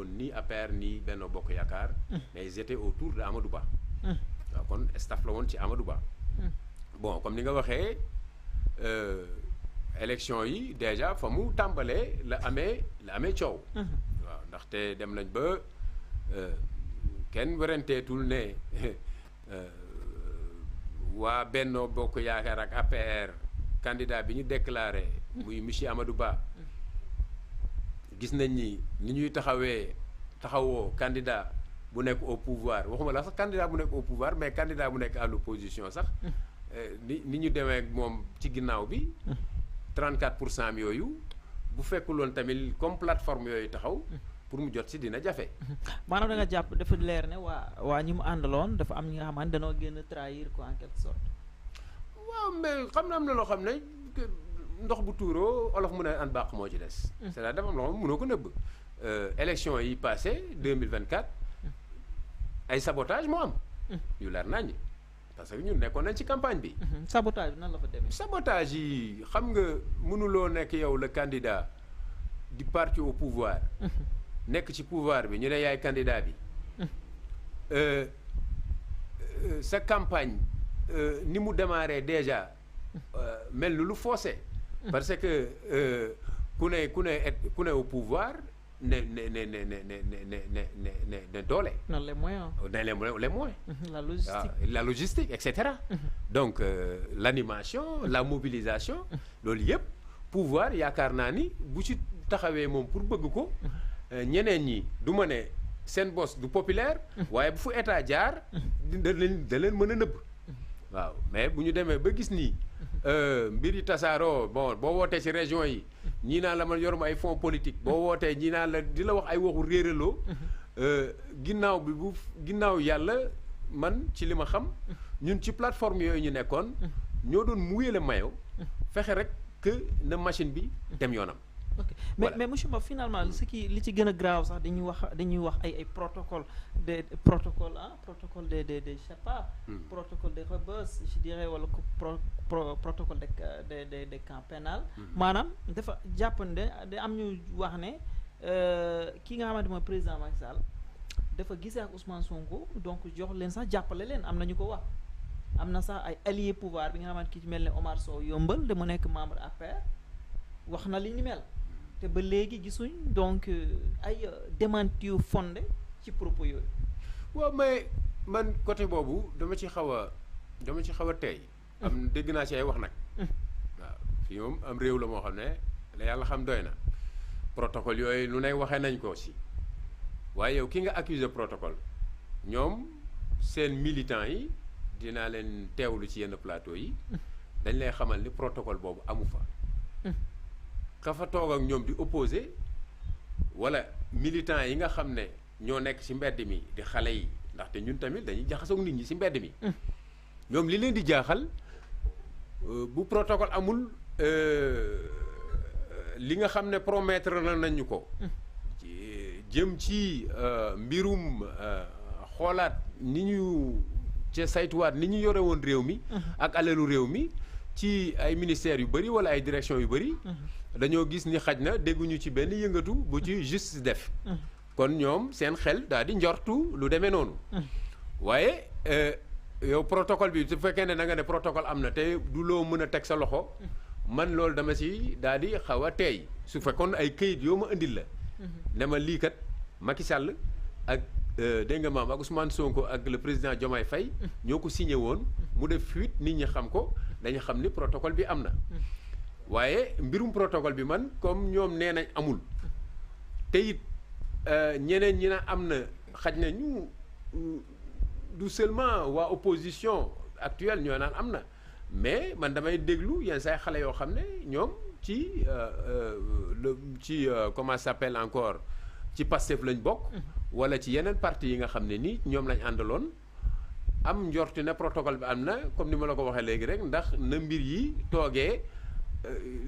woon ni APR ni Benno Bokk Yaakaar mais ils étaient autour de Amadou Ba waaw kon staff la woon ci Amadou Ba bon comme ni nga waxee élection yi déjà fa mu tàmbalee la amee coow waaw ndaxte dem nañ ba kenn werenteetul ne waa Benno Bokk Yaakaar ak APR candidat bi ñu déclaré muy monsieur Amadou Ba gis nañ ni ñuy taxawoo candidat bu nekk au pouvoir waxuma la sax candidat bu nekk au pouvoir mais candidat bu nekk à l'opposition sax ni ñu demee ak moom ci ginnaaw bi 34% am yooyu bu fekkuloon tamit comme plateforme yooyu taxaw pour mu jot si dina jafe. maanaam da nga jàpp dafa leer ne waa ñi mu àndaloon dafa am ñi nga xamante danoo génn trahir quoi en quelque sorte. waaw mais xam na am na loo xam ne ndox bu tuuroo olof mu ne an baax moo ci des. c'est-à-dire dafa am loo xam ne mënoo ko nëbb. élection yi passé 2024 ay sabotage moo am. yu leer naññ parce que ñun nekkoon nañ ci campagne bi. sabotage nan la fa demee. sabotage yi xam nga mënuloo nekk yow le candidat du parti au pouvoir. nekk ci pouvoir bi ñu ne yaay candidat bi. sa campagne ni mu démarré déjà mel lu faussé. parce que ku ne au pouvoir ne doole. non les moyens. les moyens. la logistique la logistique et cetera. donc l'animation la mobilisation. loolu yëpp pouvoir yaakaar naa ni bu ci taxawee moom pour bëgg ko. ñeneen ñi du ma ne seen bos du populaire. waaye bu fu état jaar. da leen mën a nëbb. waaw mais bu ñu demee ba gis nii mbir yi tasaaroo bon boo wootee ci région yi ñii naan la man yoruma ay fonds politique boo wootee ñii naan la di la wax ay waxu réeraloo ginnaaw yàlla man ci li ma xam ñun ci plateforme yooyu ñu nekkoon ñoo doon mouiller le maillot fexe rek que na machine bi dem yoonam. ok mais monsieur Mbow finalement li ci gën a grave sax dañuy wax ay protocole protocole de je sais pas. protocole de rebus je dirais wala protocole de camp pénal. maanaam dafa jàppande da am ñu wax ne ki nga xamante mooy président Macky Sall dafa gisee ak Ousmane Sonko donc jox leen sax jàppale leen am na ñu ko wax am na sax ay alliés pouvoir bi nga xamante ki ci mel ne Omar Sow yombal da mu nekk membre APR wax na li ni mel. te ba léegi gisuñ donc ay démenti yu fondé ci propos yooyu. waaw mais man côté boobu dama ci xaw a tey. am dégg naa ci ay wax nag. waaw fii moom am réew la moo xam ne la yàlla xam doy na protocole yooyu lu ne waxee nañ ko aussi waaye yow ki nga accusé protocole ñoom seen militants yi dinaa leen teewlu ci yenn plateau yi dañ lay xamal ni protocole boobu amu fa. ka fa toog ak ñoom di opposé wala militants yi nga xam ne ñoo nekk ci mbedd mi di xale yi ndaxte ñun tamit dañuy jaxasoog nit ñi ci mbedd mi. ñoom li leen di jaaxal bu protocole amul li nga xam ne promettre nañ ñu ko. jëm ci mbirum xoolaat ni ñu ca saytuwaat ni ñu yore woon réew mi. ak alalu réew mi ci ay ministères yu bëri wala ay directions yu bëri. dañoo gis ni xaj na dégguñu ci benn yëngatu bu ci justice def. kon ñoom seen xel daal di njortu lu demee noonu. waaye yow protocole bi su fekkee ne da nga ne protocole am na te du loo mën a teg sa loxo. man loolu dama si daal di xaw a teey su fekkoon ay këyit yoo ma indil la. ne ma lii kat Macky Sall ak dégg nga maam ak Ousmane Sonko ak le président Diomaye Faye ñoo ko signé woon mu def fuite nit ñi xam ko dañu xam ni protocole bi am na. waaye mbirum protocole bi man comme ñoom nee nañ amul te it ñeneen ñi na am na xaj na ñu du seulement waa opposition actuelle ñoo naan am na mais man damay déglu yenn say xale yoo xam ne ñoom ci comment ça s'appelle encore ci Pastef lañ bokk. wala ci yeneen parti yi nga xam ne nii ñoom lañ àndaloon am njorti ne protocole bi am na comme ni ma la ko waxee léegi rek ndax na mbir yi toogee.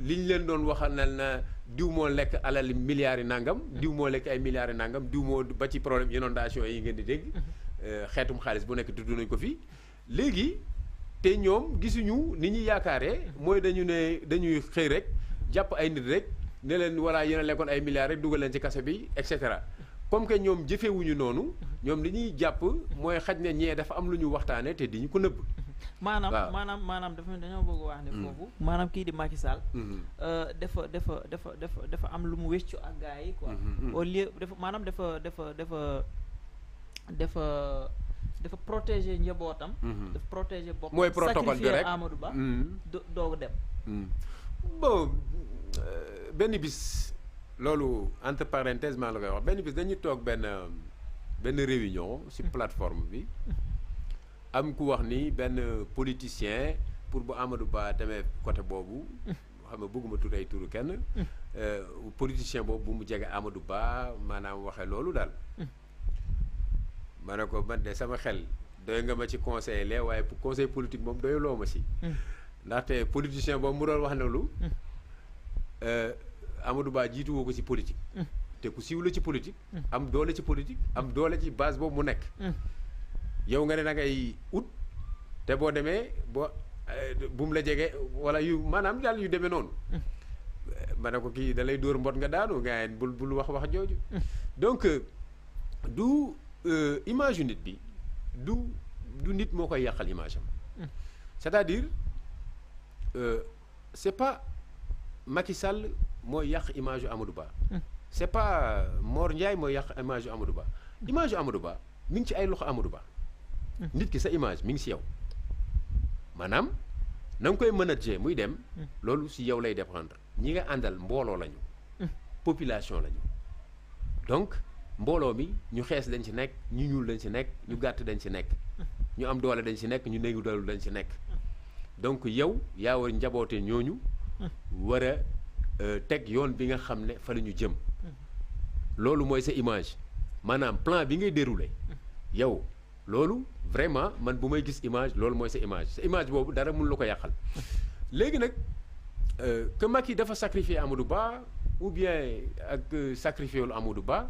liñ leen doon waxal na diw moo lekk alal milliards yi nangam diw moo lekk ay milliards yi nangam diw moo ba ci problème inondation yi ngeen di dégg xeetum xaalis bu nekk tudd nañ ko fii léegi te ñoom gisuñu ni ñuy yaakaaree mooy dañuy xëy rek jàpp ay nit rek ne leen voilà yéen a lekkoon ay milliards rek dugal leen ci kaso bi et cetera comme que ñoom jëfewuñu noonu ñoom li ñuy jàpp mooy xaj na ñee dafa am lu ñu waxtaane te di ñu ko nëbb. maanaam dafa dañoo bëgg wax ne foofu maanaam kii di Macky Sall dafa am lu mu wéccu ak gars yi quoi au lieu dafa protéger njabootam dafa protéger boppam mooy protocole bi rek Amadou Ba doog dem bon benn bis loolu entre parenthèses maa la koy wax benn bis dañuy toog benn réunion ci plateforme bi am ku wax ni benn politicien pour bu Amadou Ba demee côté boobu xam nga bëgguma tudd ay turu kenn politicien boobu bu mu jege Amadou Ba maanaam waxee loolu daal ma ne ko man de sama xel doy nga ma ci conseil lee waaye pour conseil politique moom doyuloo ma si ndaxte politicien boobu mu doon wax loolu Amadou Ba jiituwoo ko ci politique te ku siiw la ci politique am doole ci politique am doole ci base boobu mu nekk yow nga ne da ngay ut te boo demee bu mu la jege wala yu maanaam daal yu demee noonu ma ne ko kii da lay dóor mbot nga daanu nga bul wax jooju donc du image yu nit bi du nit moo koy yàqal image am c'est-à-dire c'est pas Macky Sall mooy yàq image yu Amadou Ba c'est pas Mor Ndiaye mooy yàq image yu Amadou Ba image yu Amadou Ba mi ngi ci ay loxo Amadou Ba nit ki sa image mi ngi ci yow maanaam na nga koy manager muy dem loolu ci yow lay dépendre ñi nga àndal mbooloo lañu population lañu donc mbooloo mi ñu xees dañ ci nekk ñu ñuul dañ ci nekk ñu gàtt dañ ci nekk ñu am doole dañ ci nekk ñu néegu doole dañ ci nekk donc yow yaa war njaboote ñooñu war a teg yoon bi nga xam ne fa la ñu jëm loolu mooy sa image maanaam plan bi ngay dérouler yow loolu vraiment man bu may gis image loolu mooy sa image boobu dara mënu la ko yàqal léegi nag que Macky dafa sacrifier Amadou Ba ou bien ak sacrifier wul Amadou Ba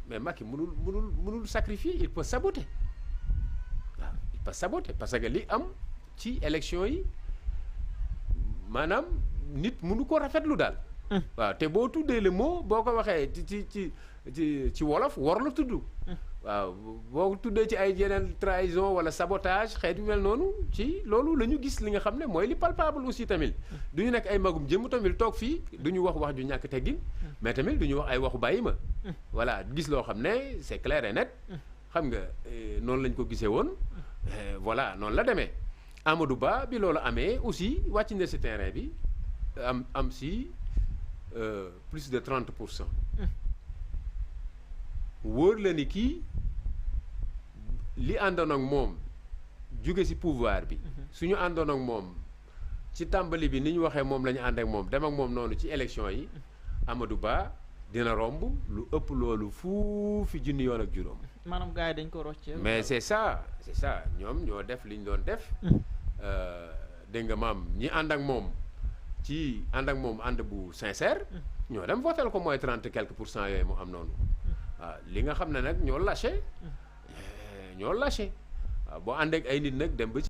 mais Macky mënul sacrifier il peut saboter waaw il peut saboter parce que li am ci élection yi maanaam nit mënu ko rafetlu daal waaw te boo tuddee le mot boo ko waxee ci wolof war la tudd waaw boo tuddee ci ay yeneen trahison wala sabotage xeet yu mel noonu ci loolu la ñu gis li nga xam ne mooy li palpable aussi tamit du ñu nekk ay magum jëm tamit toog fii du ñu wax ju ñàkk teggin mais tamit du ñu wax ay waxu bàyyi ma voilà gis loo xam ne c'est clair et net xam nga noonu lañ ko gisee woon voilà noonu la demee Amadou Ba bi loolu amee aussi wàcc na si terrain bi am si plus de 30% wóor la ni kii li àndoon ak moom jóge ci pouvoir bi suñu àndoon ak moom ci tàmbali bi ni ñu waxee moom la ñu ànd ak moom dem ak moom noonu ci élection yi Amadou Ba dina romb lu ëpp loolu fuufi junni yoon ak juróom. maanaam gars yi dañ ko rocce. mais c'est ça ñoom ñoo def li ñu doon def. dégg nga maam ñi ànd ak moom ci ànd ak moom ànd bu sincère. ñoo dem votel ko mooy 30 quelque % yooyu mu am noonu. waaw li nga xam ne nag ñoo lâché. waaw boo ànd ak ay nit nag dem ba ci